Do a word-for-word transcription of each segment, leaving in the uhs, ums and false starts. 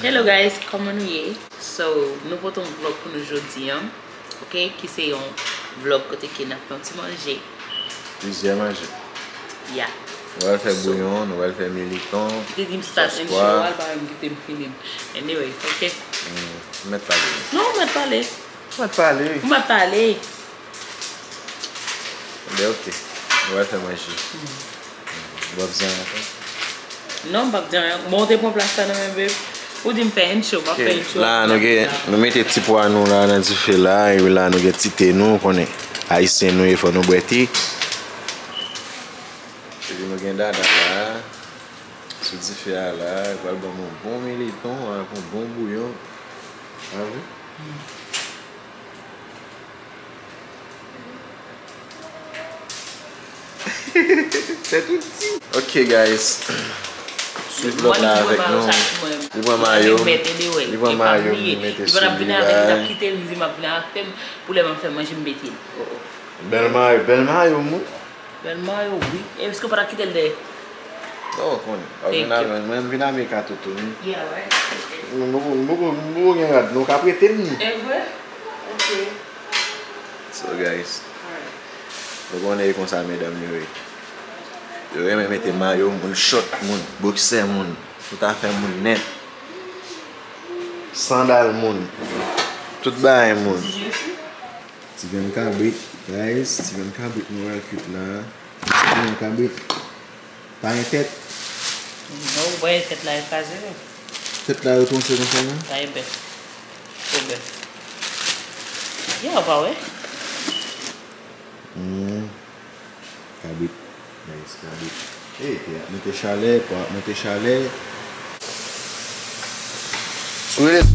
Hello guys, kòman nou ye? So, nou pote yon vlog pou nou jodi an, ok, ki se yon vlog kote ke n ap fè yon ti manje. Plizyè manje. Ya. Nou pral fè bouyon, nou pral fè militon, sòs pwa. Ou te di m start and show, al pa menm kite m fini. Anyway, ok. Hmm, ou mèt pale. Non, ou mèt pale. Ou mèt pale. Ou mèt pale. Ebyen, ok. Nou pral fè manje. Hmm. Ou p ap di anyen ankò? Non, m p ap di anyen. Bon, ou te pran plas la nan men, babe. Ou di m fè intro, m ap fè intro. Ok, la, nou gen, nou mete ti pwa nou la nan dife la, epi la, nou gen ti te nou, ou konnen, ayisyen nou ye, fò nou bwè te. Epi nou gen dada la, sou dife a la, li pral ban nou yon bon militon, ak yon bon bouyon. A wi. Tèt ou di. Ok, guys. Swiv vlog la avèk nou. Li pran mayo m. Li pran mayo m, li mete sou li la. Bèl mayo, bèl mayo, moun. Bèl mayo, wi. Èske w pa ta kite l dèyè? Non, ou konnen. Thank you. Mwen, mwen vin Amerika toutou, wi. Yeah, right. Ok. Nou, nou, nou, nou, nou gen rad, nou ka prete m ni. E vre? Ok. So, guys, alright, nou konnen e konsa medam yo ye. Yo renmen mete mayo moun, chòt moun, boksè moun, tout afè moun nèt. Sandal moun, tout bagay moun. Ti vyann kabrit, guys, ti vyann kabrit nou pral kwit la. Ti vyann kabrit. Pa gen tèt. Non, ou wè tèt la e kraze wi. Tèt la yo tronse konsa la? Sa e bèf. Se bèf. Ya, ou pa wè? Hmm. Kabrit. Nice kabrit. Ey, te ap monte chalè, pwa ap monte chalè. Sweet.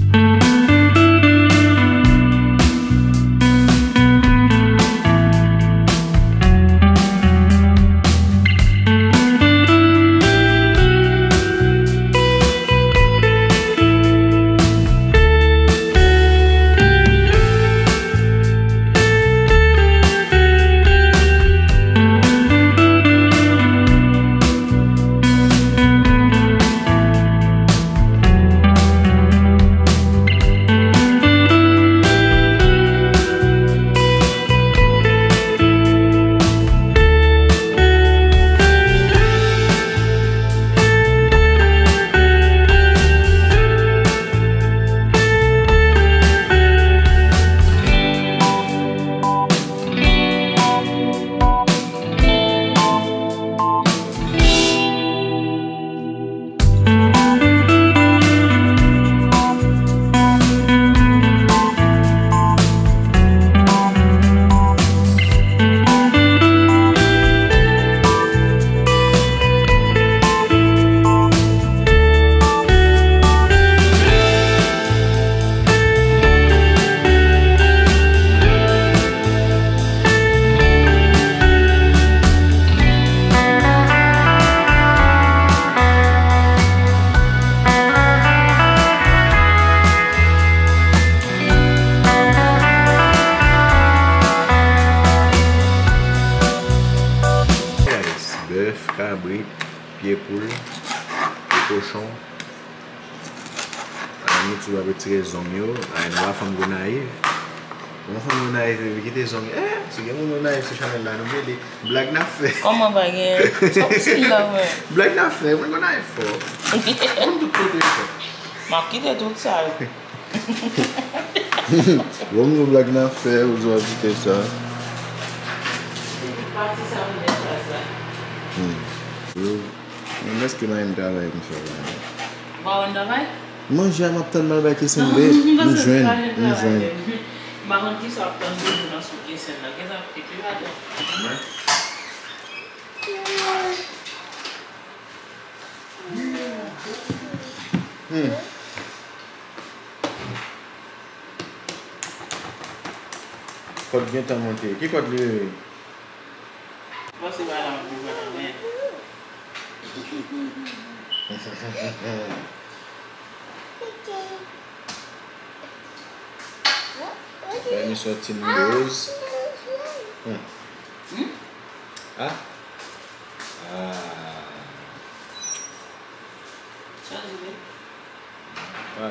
Guys, bèf, kabrit, pye poul, pye kochon. Ay, nou tou ap retire zong yo. Ay, nou pa fanm Gonayiv. Bon, fanm Gonayiv, epi kite zong. Eh, si gen moun Gonayiv sou chanèl la, nou rele. Blag n ap fè. Kòman pa gen? Sa w di la, mwen? Blag n ap fè, moun Gonayiv fò. Moun tout kote fò. M ap kite tout sa yo. Bon, nou blag n ap fè, ou di w ap kite sa. Pati sa vin nan kaz la. Hmm. Yo, men èske m a yon travay pou m fè la? Ou pa konn travay? Manje a m ap tann m al bay Kesenbe. M jwenn, m jwenn. M pa konn kisa w ap tann pou nou nan sou Kesen nan. Kesa ap fè pi maten. Hmm. Kòd gentan monte. Ki kòd li rele? Pase pa la, m ap viv nan men. Lè nou sòti Windows. Hmm. Hmm? Ah. Ah. Sa di li? Wow.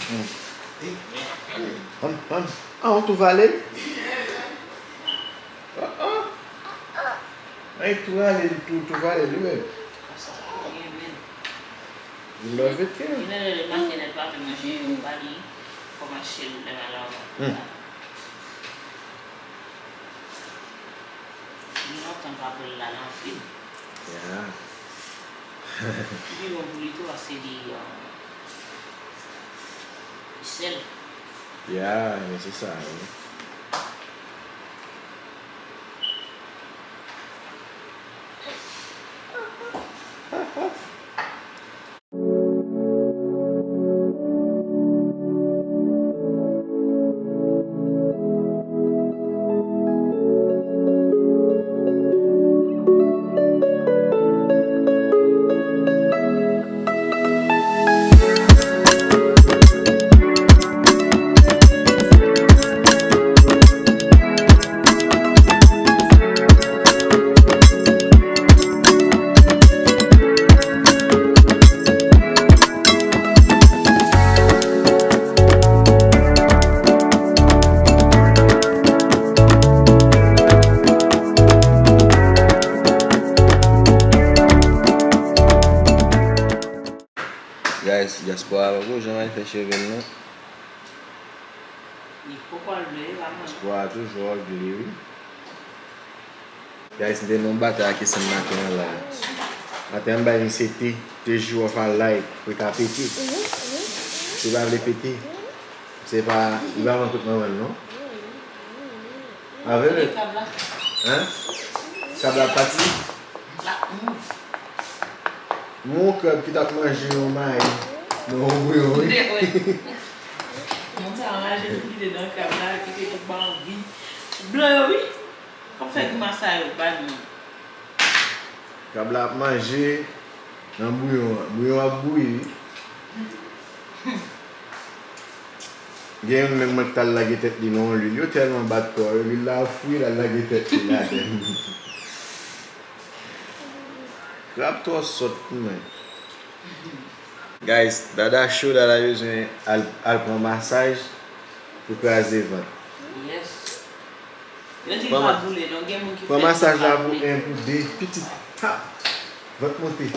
Hmm. An, an, an, ou tou vale l? Ah, ah. Ay, tou vale l, tou, tou vale l, wi, men. You love it, yeah. Genlè lè maten lè l pa vle manje, yo ba li fòm achte l lè l al avan. Hmm. Li lontan pa pran l la nan fil. Yeah. Li pi bon pou li tou, paske li, um, li sèl. Yeah, men se sa, wi. Guys, dyaspora a poko janm al fè cheve l non. Li poko al vle, li pa mande. Dyaspora a toujou ugly, wi. Guys, m te nan yon batay ak Esan maten an la. Maten an, m bay misye te, te ji wòf a lay, pou l ka pete. Misye pa vle pete. Se pa, li pa pran kout manman l non. A vre, vre? Kote krab la? Hein? Krab la pati? La, mm. Yon krab ki t ap manje yon mayi nan yon bouyon, wi. Moun sa raje tou kite nan krab la, kite tout ba anvi. Blan yo, wi. K ap fè grimas sa yo, bad moun. Krab la ap manje nan bouyon an. Bouyon an ap bouyi, wi. Gen youn menm mwen ki t al lage tèt li nan yon lwil. Yo tèlman bat kò yo, lwil la ap fri, l al lage tèt li ladan l. Krab twò sòt pou mwen. Guys, Dada cho, Dada bezwen al, al pran masaj pou kraze vant. Yes. Yo di l pa boule, non, gen moun ki fè l pa boule. Pran masaj la pou en, pou de, pitit. Ha! Vant monte.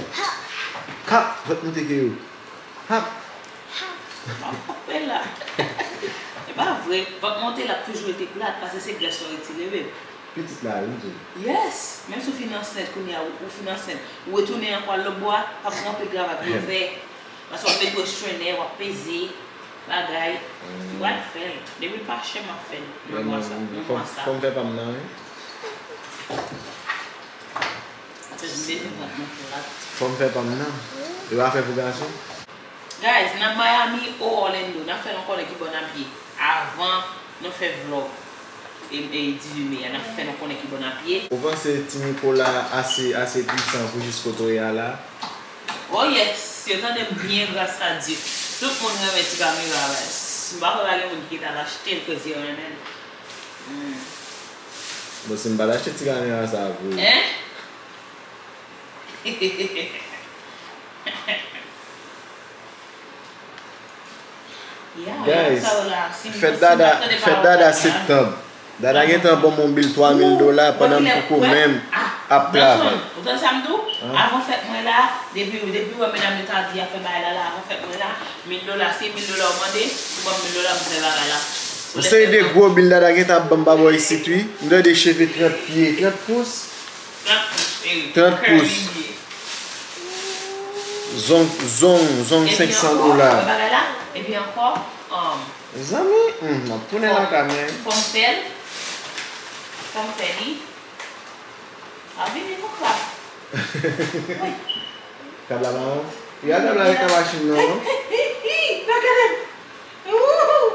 Ha! Vant monte ke yo. Ha! M ap frape la. E pa vre, vant monte l ap toujou rete plat, paske se grès yo retire, babe. Pitit la, wi, Jay. Yes! Menm si w fin ansent kounye a, ou, ou fin ansent, ou retounen ankò al lòtbò a, p ap gen anpil travay pou yo fè. Paske w ap mete w sou trennen, w ap peze, bagay. Ou pral fè l. Depi l pa chè, m ap fè l. Nan mwa sa, nan mwa sa. Fò m fè pa m nan, wi. Paske m bezwen vant mwen plat. Fò m fè pa m nan. Yo pa fè pou gason? Guys, n ap Miami ou Orlando, n ap fè nou konnen ki bò n ap ye avan nou fè vlòg e, e dizuit me a, n ap fè nou konnen ki bò n ap ye. Ou panse Ti Nicolas ase, ase pwisan pou jis kote w ye a la? Oh yes, yo tande m byen, gras a Dye. Tout moun renmen ti kamera, guys. M pa kwè pa gen moun ki t al achte l, koz yo renmen l. Hmm. Bon, si m pa t achte ti kamera sa pou ou. Hein? Guys, fèt Dada, fèt Dada septanm. Dada gentan ban m yon bil twa mil dola pandan m poko menm ap travay. Ou tande sa m di w? Avan fèt mwen la, depi, depi w wè medam yo ta di y ap fè bagay la, la, avan fèt mwen la, mil dola, se mil dola w mande, ou ban m mil dola, m fè bagay la. Yon seri de gwo bil Dada gentan ap ban m pa bò isit, wi. M tande cheve trant pye, trant pous. Trant pous, trant pous. Zong, zong, zong senk san dola. Epi ankò, um, mezanmi, hmm, m ap tounen lakay mwen. Fò m fè l. Fò m fè li. A vini pou krab. Krab la mawon. Ya krab la avèk nan machin nan, non? Hey, hey, hey, hey, pa gade m. Ooh!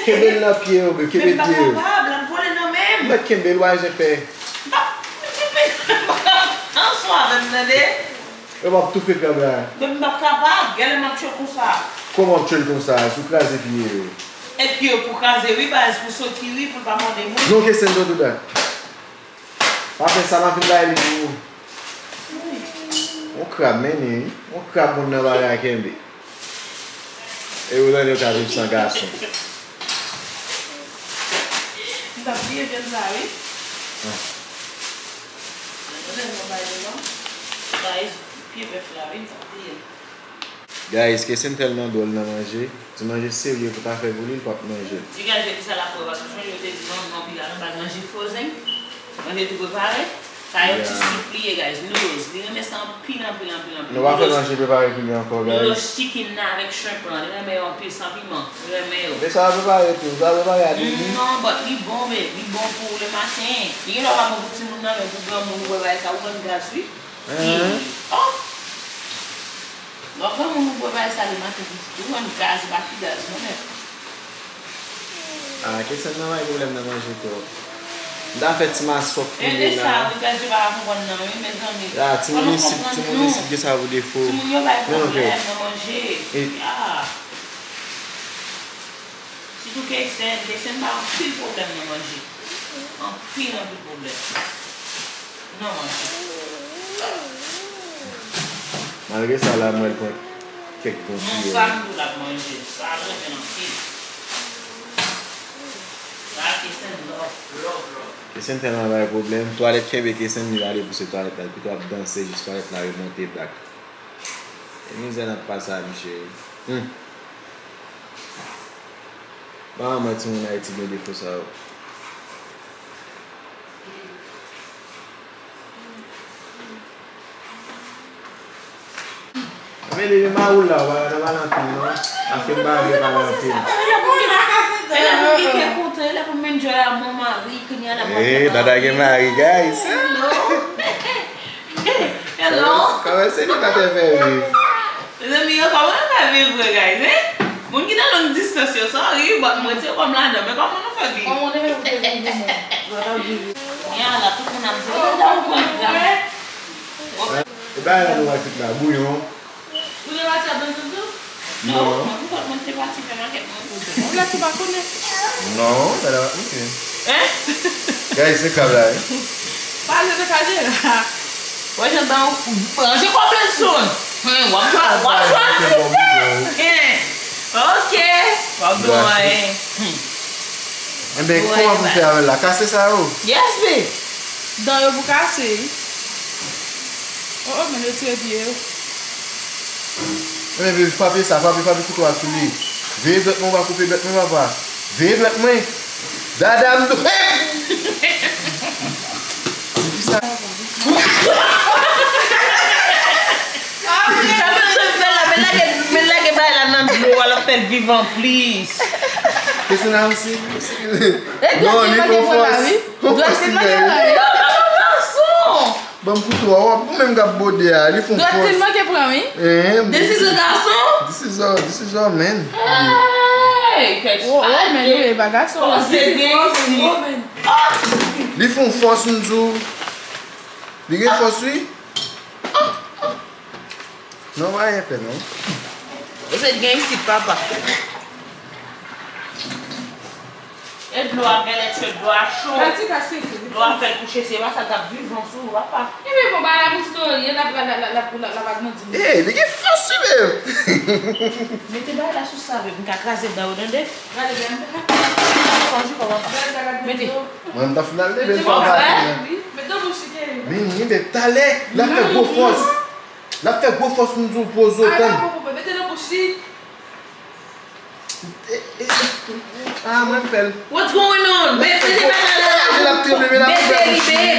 Kenbe l nan pye yo, bro. Kenbe pye yo. Men m pa kapab, l ap vole nan men m. Mèt kenbe l, w a jen pè. M pa, m ti pè, m pa kapab. Answa avè m, tande. Yo p ap toufe krab la. Men m p ap kapab. Gade m ap tchwe konsa. Kòman w ap tchwe l konsa? Si w kraze pye yo. E pye yo pou kraze, wi, baz, pou soti, wi, pou l pa mòde moun. Non, kesyon, don't do that. Pa fè sa, m ap vin bay li pou ou. Yon krab, men li, wi. Yon krab moun nan pa ka kenbe. E ou tande yo ka viv san gason. M t ap bliye vyann sa, wi. Mwen tande m bay li non. Guys, pye bèf la, wi, m t ap bliye l. Guys, Kesen tèlman dwòl nan manje. Ti manje serye pou ta fè pou li, li p ap manje l. Ti gaz, jodi sa l ap wè, paske sonje yo te di non, non, piga, nou pa manje frozen. Manje tou prepare. Sa yon ti soup li ye, guys. Noodles. Li renmen sa anpil, anpil, anpil, anpil. Nou pa fè manje prepare pou li ankò, guys. Noodles chicken nan avèk shrimp lan. Li renmen yo anpil, san piman. Li renmen yo. Men sa prepare tou. Sa prepare a depi. Non, but li bon, babe. Li bon pou le maten. Li gen lè pa bon pou timoun nan, men pou granmoun, ou wè bagay sa, ou konn gaz, wi. Hein? Oh! Bon, kòman nou bwè bagay sa le maten pitit? Ou konn gaz, pa ki gaz, non, men. Ah, Kesen nan bay pwoblèm nan manje twòp. M ta fè ti masòk pou li la. E sa, wi, gaz yo pa ka konprann nan, wi, mezanmi. Ah, timoun isit, timoun isit gen sa pou defo. Timoun yo bay pwoblèm nan manje. Ah. Sitou Kesen, Kesen bay anpil pwoblèm nan manje. Anpil, anpil pwoblèm. Nan manje. Malgre sa, la, mwen pran kèk bon kiyè. Non, sa m di w l ap manje. Sa l renmen l anpil. Sa Kesen love, love, love. Kesen tèlman bay pwoblèm. Twalèt kenbe Kesen, li ale pouse twalèt la. Li pito ap danse jis twalèt la remonte back. E mizè n ap pase a, mesye. Hmm. Pa manti, moun Ayiti gen defo sa yo. Men li gen mawoul la, w pa nan pale anpil non. Paske m pa vle pale anpil. E la pou m gen kè kontan, e la pou m enjoy a mon mari, kounye a l ap... Eh, Dada gen mari, guys. Hello. Hello. Kòman selibatè fè viv? Mezanmi, yo kòman yo fè viv vre, guys, hein? Moun ki nan long distans yo, sorry, but mwen se kòm ladan, men kòman nou fè viv? Kòman nou fè viv pou moun? Kounye a la, tout moun ap di, "Oh, ou pran gram." E bagay la nou wè tout la, bouyon. Ou te pati ap danse tou? Non. Non, mwen, mwen, mwen te pati fè makèt mwen. Ou la tou pa konnen. Non, sa la, ok. Hein? Guys, se krab la, wi. Pale de kaje la. Wè jan dan w manje kòb Benson. Hmm, w ap jwa, w ap jwa ti frè. Hein. Ok. W ap jwa, hein. Hmm. Enben, kòman pou fè avè l la? Kase sa yo? Yes, babe. Dan yo pou kase, wi. Oh, oh, men yo tire pye yo. Enben, baby, frape sa, frape, frape kouto a sou li. Veye dwèt mwen, ou pa koupe dwèt mwen, papa. Veye dwèt mwen. Dada m dou-, hey! Epi sa. Sa Benson fè la, men lage, men lage bagay la nan dlo a, l ap fè l vivan plis. Kese nan osi. Non, li fè fòs. Fè fòs li fè. Yo, kòman gason? Ban m kouto a, w ap, ou menm k ap bwode a, li fè fòs. Dwèt li manke pran, wi. Eh, this is a gason? This is a, this is a man. Hey, kèch. Oh, oh, men li pa gason. Kòman se gen isi? Li fè fòs, m di w. Li gen fòs, wi. Non, pa gen pè, non. Ou se gen isit, papa. E dlo a genlè tchwè, dlo a cho. Dlo a fè l kouche, se pa sa l t ap vivan sou ou, papa. Ebyen, bon, ba la, mouton, l ap, l ap, l ap, l ap, l ap, l ap grandi. Eh, li gen fòs, wi, babe. Mete bagay la sou sa, babe. M ka kraze dan yo, tande. Gade, gade. Mete. Mwen, m ta fin al leve l fò maten. Mete nan bouch li, babe. Men, men, babe, talè, l ap fè gwo fòs. L ap fè gwo fòs, m di w, poze w, tann. Mete nan bouch li. Ah, mwen fè l. What's going on? Mete li, babe,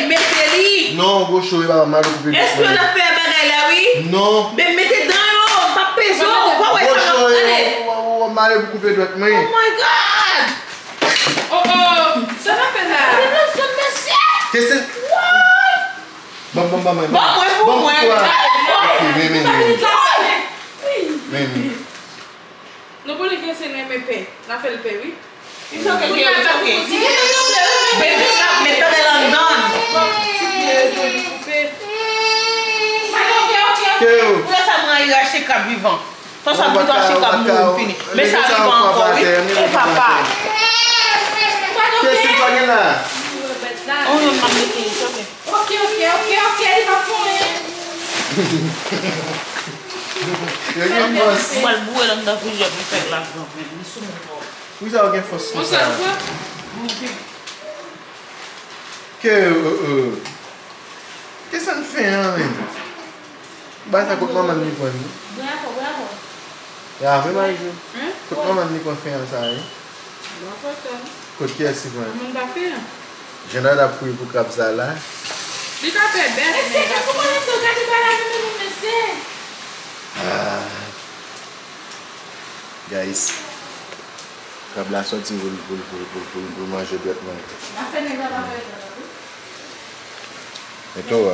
mete li. Non, gwo cho, e papa, m al koupe. Èske l ap fè bagay la, wi? Non. Babe, mete dan yo, m p ap peze w, ou pa wè sa m ap pale. Gwo cho, e, w, w, w, m ale pou koupe dwèt mwen. Oh my God! Oh, oh, sa n ap fè la? Gade Benson, mesye! Kese. What? Ban, ban, ban mwen, ban mwen. Ban mwen pou mwen. Ok, men, men, men. Men, men. Nou konnen Kese renmen pè. N a fè l pè, wi. It's okay, it's okay. Baby, stop, met pè l anndan. Kè yo. Pou sa mwen al rache krab vivan. Fò sa pito achte krab mouri fini. Men sa vivan ankò, wi. E papa. Kè si pa gen la. Oh, non, m ap mete, it's okay. Yo gen fòs. Mwen pral boure l anndan frijidè pou l fè glas nan vin. Li sou moun twòp. Pou sa yo gen fòs konsa. Ke, euh, euh, ke sa n fè an, menm? Bagay sa kot manman li pran li? Bravo, bravo. Ya, vre, Marijou. Kot manman li pran fè an sa, wi? Kot kiyès li pran? Moun pa fè an. Jennad ap kouri pou krab sa la. Li ka fè bèf. Mesye, men kòman l ap gade pa la, men, men, mesye. Ah. Guys. Krab la sòti pou l, pou l, pou l, pou l, pou l, pou l manje dwèt mwen. Afè nèg la pa fè sa, non. E to a.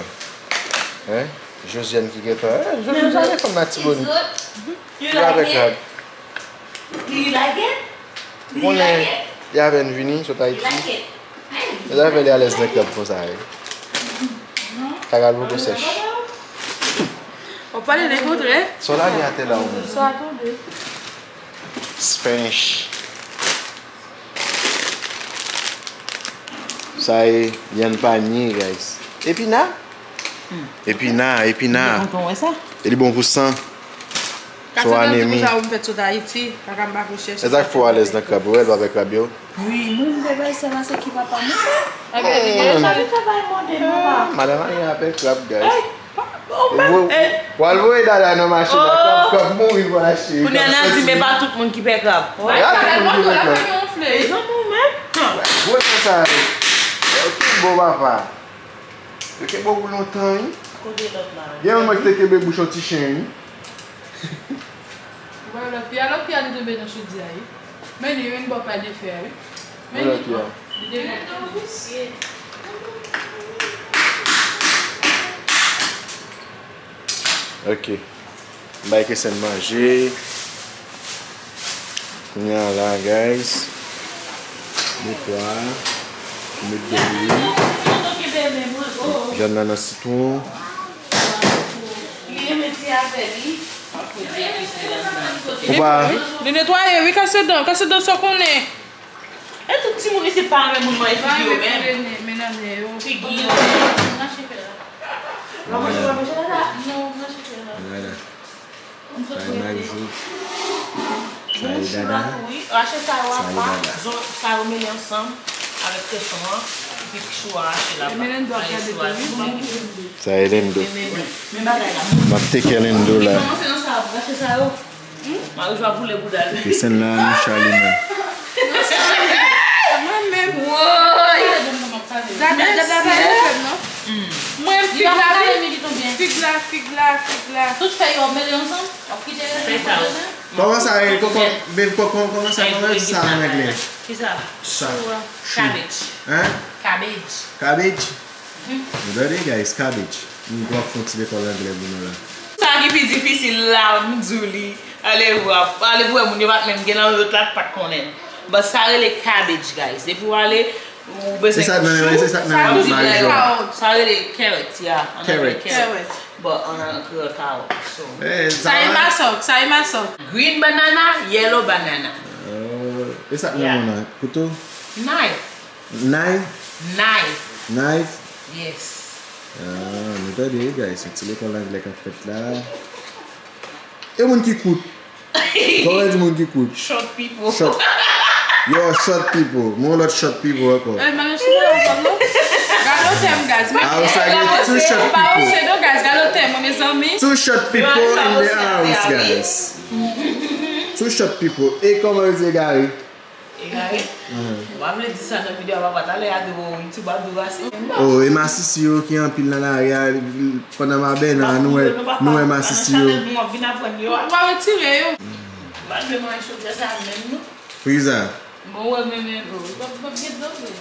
Hein? Josiane ki gentan. Eh, Josiane sa gen fanm Latibonit. Ki pa fè krab. You like it? Ou konnen, y avè n vini sot Ayiti. Mezanmi, li alèz nan krab konsa, wi. Sa ka poko sèch. Ou pale de kontrè. Sa w lage atè la, ou menm? Sa tonbe. Spanish. Sa e yann panye, guys. Epina? Epina, epina. Li bon pou san. Sa w anemi. Sa ou m fèt sot Ayiti, kaka m pa ko chèche. E sa k fè w alèz nan krab, ou wè l pa fè krab yo? Wi, mwen m te bay sa pase ki papa mwen. Ebyen, li gen sa li travay mande mwen pa. Madan Maria ap fè krab, guys. Ou al voye dada nan machin nan, krab, krab mouri pou achte. Kounye a n a di, men pa tout moun ki pè krab. Ya, tout moun ki pè krab. Mezanmi, ou menm. Gwo nan sa yo. Yo kenbe w papa. Yo kenbe w pou lontan, wi. Kote lòt la? Gen yon mwen ki te kenbe bouch yon ti chen, wi. Ou wè lòt pye a, lòt pye a li tonbe nan chodyè a, wi. Men li, wi, bò pa de fè a, wi. Men li, li devan. Ok. M bay Kesen manje. Kounye a la, guys. De pwa. Met de lwil. Vyann nan nan sitwon. Ou pa. Li netwaye, wi, kase dan, kase dan sa w konnen. E tout timoun isit pa renmen moun manje figi yo menm. Figi yo. Mache fè la. Ou pa manje, ou pa manje la, la? Non, mache fè la. Sa e Marijou. Sa e dada. Rache sa yo apa. Sa yo mele ansanm avèk kreson an. Epi chou a rache la. Sa e Lendo. M ap teke Lendo la. Marijou ap boule bouda l. Kesen la, nou chale menm. Mwen menm. Woy. Dada, dada, pa fè m non. Mwen fig la, fig la, fig la, fig la. Tout fèy yo mele ansanm. Kòman sa ye? Kòman sa, kòman sa, kòman sa an anglè? Kisa? Sa. Chou. Cabbage. Hein? Cabbage. Cabbage? Nou tande, guys, cabbage. Nou ap fè yon ti lekòl anglè pou nou la. Sa ki pi difisil la, m di w li. Ale vwa, ale vwa moun yo pa t menm gen nan lòt la, pa t konnen. But sa rele cabbage, guys. Depi w ale, ou bezwen chou, sa di bèl. Sa rele carrot, yeah. Carrot. But an kreyòl, kawòt. So. Sa e masòk, sa e masòk. Green banana, yellow banana. E sa k nan men w la? Kouto? Knife. Knife? Knife. Knife? Yes. Ah, nou tande, guys, yon ti lekòl anglè k ap fèt la. E moun ki kout? Kòman di moun ki kout? Short people. Short. Yo, short people. Mwen lòt short people ankò. Eh, men nou sou yon fòm, non? Gade tèm, guys. Ah, ou sa gen two short people. Pa osye, non, guys. Gade tèm, mezanmi. Two short people in the house, guys. Two short people. E kòman yo di egare? Egare? Ou pa vle di sa nan videyo a, papa. Talè a, devan YouTube a, dou rase. Oh, e masisi yo ki anpil nan lari a, pandan m a Bèna, nou wè, nou wè masisi yo. Ou pa retire yo. M pa vle manje chodyè sa menm, non. Poukisa? Bon, wè, men, men, oh, w ap, w ap gen dlo vre.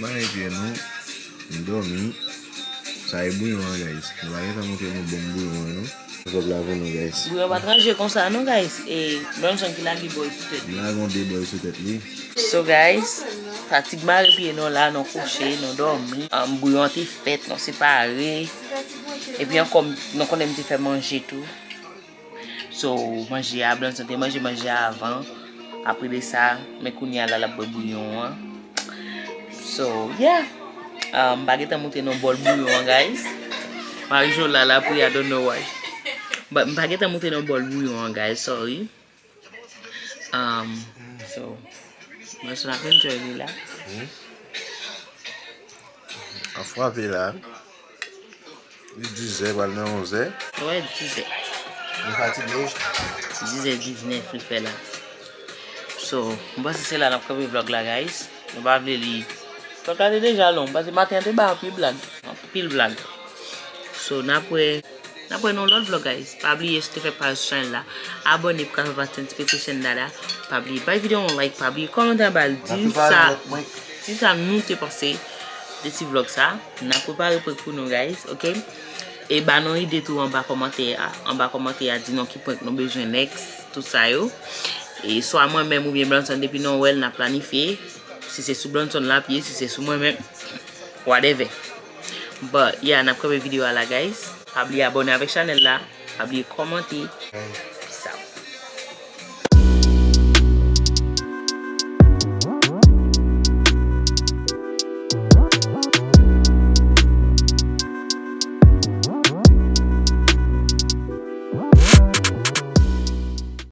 Mare pye nou, m dòmi. Sa e bouyon an, guys. Nou pa gentan montre nou bon bouyon an, non. Vlog la pou nou, guys. Bouyon pa t ranje konsa, non, guys. E Bronson ki lage bòy sou tèt li. M lage yon de bòy sou tèt li. So, guys, fatig mare pye nou la, nou kouche, nou dòmi. An, bouyon an te fèt, nou separe. Epi ankò, nou konnen m te fè manje tou. So, manje a, Blanson te manje manje a avan. Apre de sa, men kounye a la, l ap bwè bouyon an. So, yeah. Ah, m pa gentan montre nou bòl bouyon an, guys. Marijou la, l ap ri, I don't know why. But m pa gentan montre nou bòl bouyon an, guys, sorry. Um, so, Blanson ap enjoy li la. Ap frape la. Li dizè, pral nan onzè. Wè, dizè. Nou fatige? Dizè diznèf li fè la. So, m panse se la n ap kanpe vlog la, guys. Nou pa vle li. Vlog la te deja long, paske maten an te bay anpil blag. Anpil blag. So, n ap wè, n ap wè nan lòt vlog, guys. Pa bliye, si w te fèk pa sou chanèl la, abòne pou ka fè pati notification dada. Pa bliye bay videyo an like, pa bliye kòmante anba l, di sa, di sa nou te panse de ti vlog sa. N ap prepare prank pou nou, guys, ok? E ba nou ide tou anba kòmantè a. Anba kòmantè a, di nou ki prank nou bezwen next, tout sa yo. E swa mwen menm oubyen Blanson, depi nou wè l, n ap planifye. Si se sou Blanson l ap ye, si se sou mwen menm, whatever. But, yeah, n ap kanpe videyo a la, guys. Pa bliye abòne avèk chanèl la. Pa bliye kòmante.